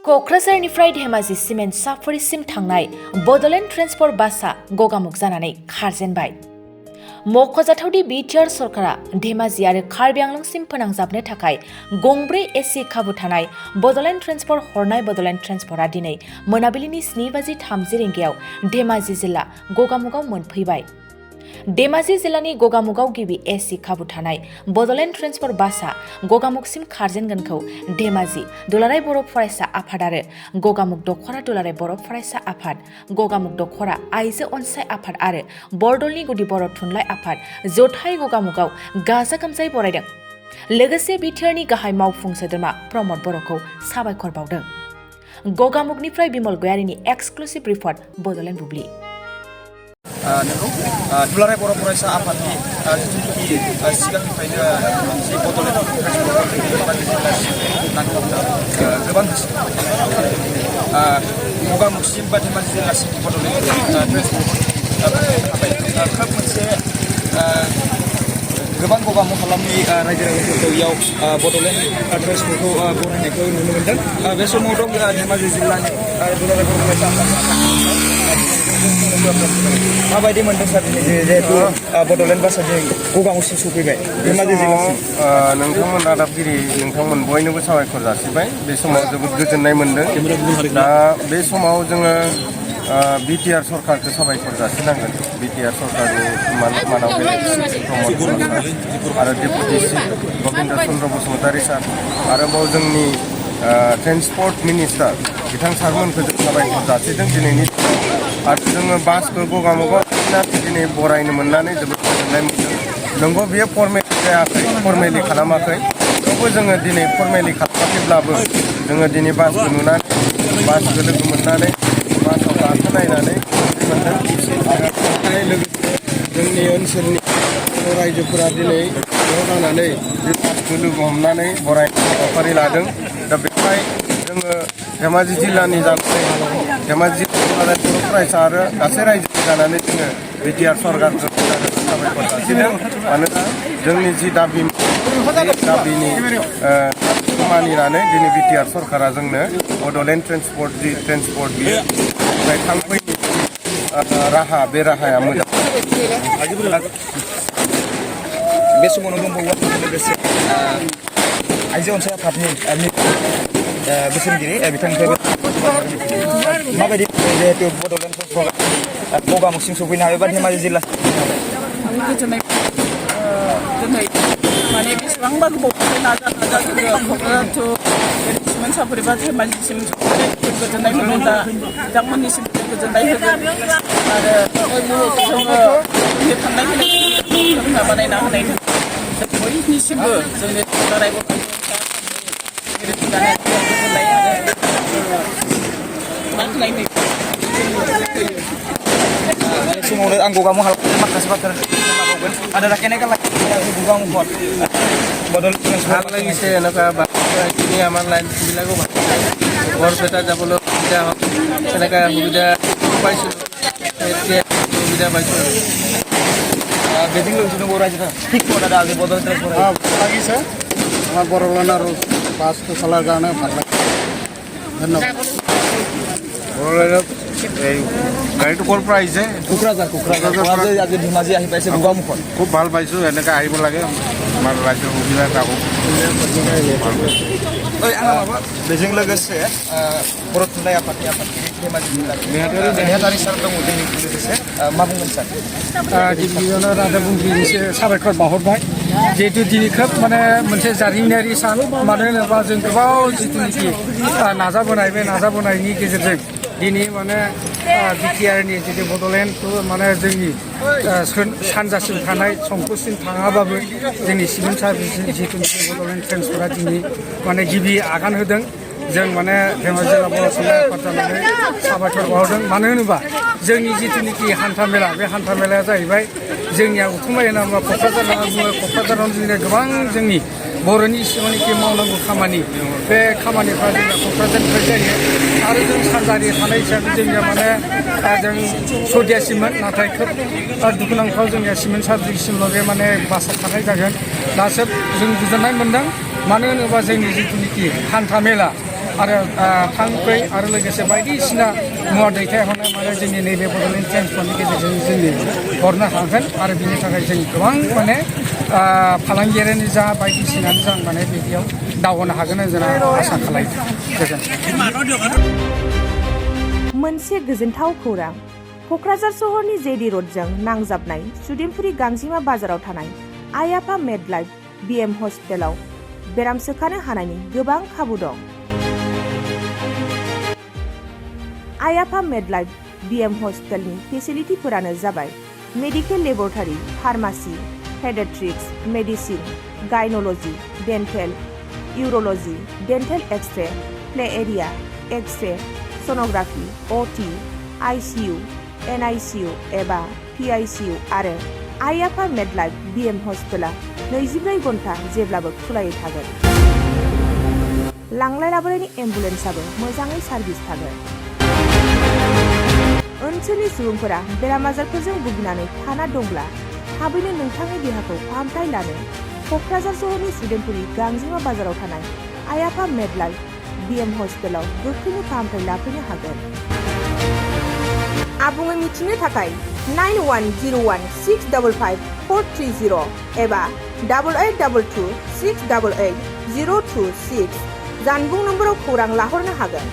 क'क्राझारनिफ्राय धेमाजि सिमेन्ट साफरिसिम थांनाय बड'लेण्ड ट्रेन्सपर्ट बासआ गगामुग जानानै खारजेनबाय। मख'जाथावदि बिटिआर सरकारा धेमाजि आरो कार्बि आंलंसिम फोनांजाबनो थाखाय गंब्रै एसि खाबु थानाय बड'लेण्ड ट्रेन्सपर्ट हरनाय बड'लेण्ड ट्रेन्सपर्टआ दिनै मोनाबिलिनि 7:30 रिंगायाव धेमाजि जिल्ला गगामुगआव मोनफैबाय। धेमाजि जिल्लानि गगामुगआव गिबि एसि खाबु थानाय बड'लेण्ड ट्रेन्सपर्ट बासआ गगामुगसिम खारजेनगोनखौ धेमाजि दुलाराय बर' फरायसा आफाद आरो गगामुग दख'रा दुलाराय बर' फरायसा आफाद, गगामुग दख'रा आइजो अनसाय आफाद आरो बरदलनि गुदि बर' थुनलाइ आफाद जथाय गगामुगआव गाजा गोमजायै बरायदों। लोगोसे बिटिआरनि गाहाय मावफुं सोद्रोमा प्रमद बर'खौ साबायखर बावदों। गगामुगनिफ्राय बिमल गयारिनि एक्सक्लुसिभ रिपर्ट बड'लेण्ड बुब्लि। दुलाराय बर' फरायसा आफादनि जिथुनिखि सिगांनिफ्रायनो जि बड'लेण्ड नांगौब्ला गोबां गगामुगसिम बा धेमाजि जिल्लासिम बड'लेण्ड ट्रेन्सपर्ट खोब मोनसे गोबां गगामुग हालामनि रायजो राजाफोरखौ इयाव बड'लेण्ड ट्रेन्सपर्टखौ बरायनायखौ नुनो मोन्दों। बे समाव दं धेमाजि जिल्लानि दुलाराय बर' फरायसा माबायदि मोनदों सार जिहेतु बड'लेण्ड बासआ गगामुगसिम सफैबाय धेमाजि जिल्लासिम? नोंथांमोन रादाबगिरि नोंथांमोन बयनोबो साबायखर जासिबाय। बे समाव जोबोद गोजोननाय मोन्दों। दा बे समाव जोङो बिटिआर सरकारखौ साबायखर जासिनांगोन। बिटिआर सरकारनि मानाव आरो डेपुटि चिफ गबिन्द चन्द्र बसुमतारी सार आरोबाव जोंनि ट्रेन्सपर्ट मिनिस्टार बिथां सारमोनखौ जों साबायखर जासिदों दिनैनि आरो जोङो बासखौ गगामुगाव दिनै बरायनो मोननानै जोबोद गोजोननाय मोन्दों। नंगौ बेयो फर्मेलि खालामाखै, थेवबो जोङो दिनै फर्मेलि खालामाखैब्लाबो जोङो दिनै बासखौ नुनानै बासखौ लोगो मोननानै बासाव गाखोनायनानै मोन्दों। लोगोसे जोंनि ओनसोलनि बर' रायजोफोरा दिनै ज' जानानै बे बासखौ लोगो हमनानै बरायनाय हाबाफारि लादों। दा बेवहाय जोङो धेमाजि जिल्लानि धेमाजि बर' फरायसा आरो गासै रायजो जानानै जोङो बिटिआर सरकारखौ साबायखर जासिदों। मानोना जोंनि जि दाबिनि मानिनानै दिनै बिटिआर सरकारा जोंनो बड'लेण्ड ट्रेन्सपर्ट बियो थांफैनि राहा, बे राहाया मोजां। बे समावनो दंबावो लोगोसे आइजो अनसाय आफादनि बोसोनगिरि बिथांनिफ्राय माबायदि जिहेतु बड'लेण्ड ट्रेन्सपर्ट गगामुगसिम सफैनो हाबाय बा धेमाजि जिल्लासिम गोजोननाय दिनै माने बेसेबांबा गोबाव नाजा सिमेन्ट साफरि बा धेमाजिसिम गोजोननाय मोनो। दा बिथांमोननिसिम गोजोननाय होगोन आरो जोङो जोंनि थांनाय फैनाय बानायना होनायनि थाखाय बयनिसिमबो जोंनि दुलाराय बर' समावनो आं गगामुग हालामनि माखासे बाथ्रा माबावगोन आरो राखेनाय गगामुगত बड'লেণ্ড ভাল লাগিছে। এনেকুৱা বাছখিনি আমাৰ লাইনবিলাকো ভাল, বৰপেটা যাবলৈ সুবিধা হয়, তেনেকৈ সুবিধা পাইছোঁ, সুবিধা পাইছোঁ। বেজিং লোকজন বৰ ৰাইজে ঠিক কৰা দাদা আজি বড'লেণ্ড ট্ৰেন্সপৰ্ট ভাল লাগিছে। আমাৰ বড়োলেণ্ড আৰু বাছটো চলাৰ কাৰণে ভাল লাগে। ধন্যবাদ। বড়োলেণ্ডত এই গাড়ীটো ক'ৰ পৰা আহিছে? কোকৰাঝাৰ আজি ধেমাজি আহি পাইছে গগামুখত। খুব ভাল পাইছোঁ। এনেকৈ আহিব লাগে, আমাৰ ৰাজ্যৰ সুবিধা থাকক। बेजों लोगोसे बर' थुनलाइ आफादनि आफादगिरि धेमाजि जिल्लानि नेहाथारि सार दङ दिनै लोगोसे मा बुंगोन सार? गिबियावनो रादाब बुंगिरिनिसो साबायखर बावहरबाय। जिहेतु दिनै खोब माने मोनसे जारिमिनारि सान। मानो होनोबा जों गोबाव जिथुनिखि नाजाबोनाय, बे नाजाबोनायनि गेजेरजों दिनै माने बिटिआरनि जितु बड'लेण्ड माने जोंनि सानजासिम थानाय संकससिम थाङाबाबो जोंनि सिमेन्ट सार्भिसनि जिथुनिखि बड'लेण्ड ट्रेन्सपर्टआ दिनै माने गिबि आगान होदों। जों माने धेमाजि जिल्ला बर' थुनलाइ आफाद जानानै साबायखर बावदों। मानो होनोबा जोंनि जिथुनिखि हान्था मेला, बे हान्था मेलाया जाहैबाय जोंनिया उथुमाय होनना बुङो क'क्राझार होनना बुङो। क'क्राझाराव जोंनिया गोबां जोंनि बर'नि सिगांनिखि मावनांगौ खामानि, बे खामानिफ्रा जोंनिया क'क्राझारनिफ्राय जायो। आरो जों सानजारि थानाय हिसाबै जोंनिया माने जों सदियासिममोन, नाथाय खोब दुखुनांथाव जोंनिया सिमेन्ट सार्भिससिमल' बे माने बासआ थानाय जागोन। दासो जों गोजोननाय मोन्दों। मानो होनोबा जोंनि जिथुनिखि हान्था मेला, आरो थांखै आरो लोगोसे बायदिसिना मुवा दैथायहरनाय माने जोंनि नैबे बड'लेण्ड ट्रेन्सपर्टनि गेजेरजों जोंनि हरनो हागोन आरो बिनि थाखाय जों गोबां माने फालांगियारियानो जा बायदिसिनानो जा माने बिदियाव दावगानो हागोन होनना आसा खालामो गोजोन्थों। मोनसे गोजोनथाव खौरां क'क्राझार सहरनि जेडि र'डजों नांजाबनाय सुदेमपुरि गांजिमा बाजाराव थानाय आइ आफा मेडलाइफ बिएम हस्पिटालाव बेराम सोखानो हानायनि गोबां खाबु दं। आइ आफा मेडलाइफ बिएम हस्पिटालनि फेसिलिटिफोरानो जाबाय medical laboratory, pharmacy, paediatrics, medicine, gynaecology, dental, urology, dental X-ray, play area, X-ray, sonography, OT, ICU, NICU एबा पिआइसिइउ आरो आइ आफा मेडलाइफ बिएम हस्पिटाला 24 घन्टा जेब्लाबो खुलायै थागोन। लांलाय लाबोलायनि एम्बुलेन्सआबो मोजाङै सार्भिस थागोन। ओनसोलनि सुबुंफोरा बेराम आजारफोरजों भुगिनानै थाना दंब्ला थाबैनो नोंथांनि देहाखौ फाहामथाय लानो क'क्राझार सहरनि सुदेमपुरि गांजिमा बाजाराव थानाय आइ आफा मेडलाइफ बिएम हस्पिटालाव गोख्रैनो फाहामथाय लाफैनो हागोन। आबुङै मिथिनो थाखाय 9101655430 एबा 8822 688 026 जानबुं नम्बराव खौरां लाहरनो हागोन।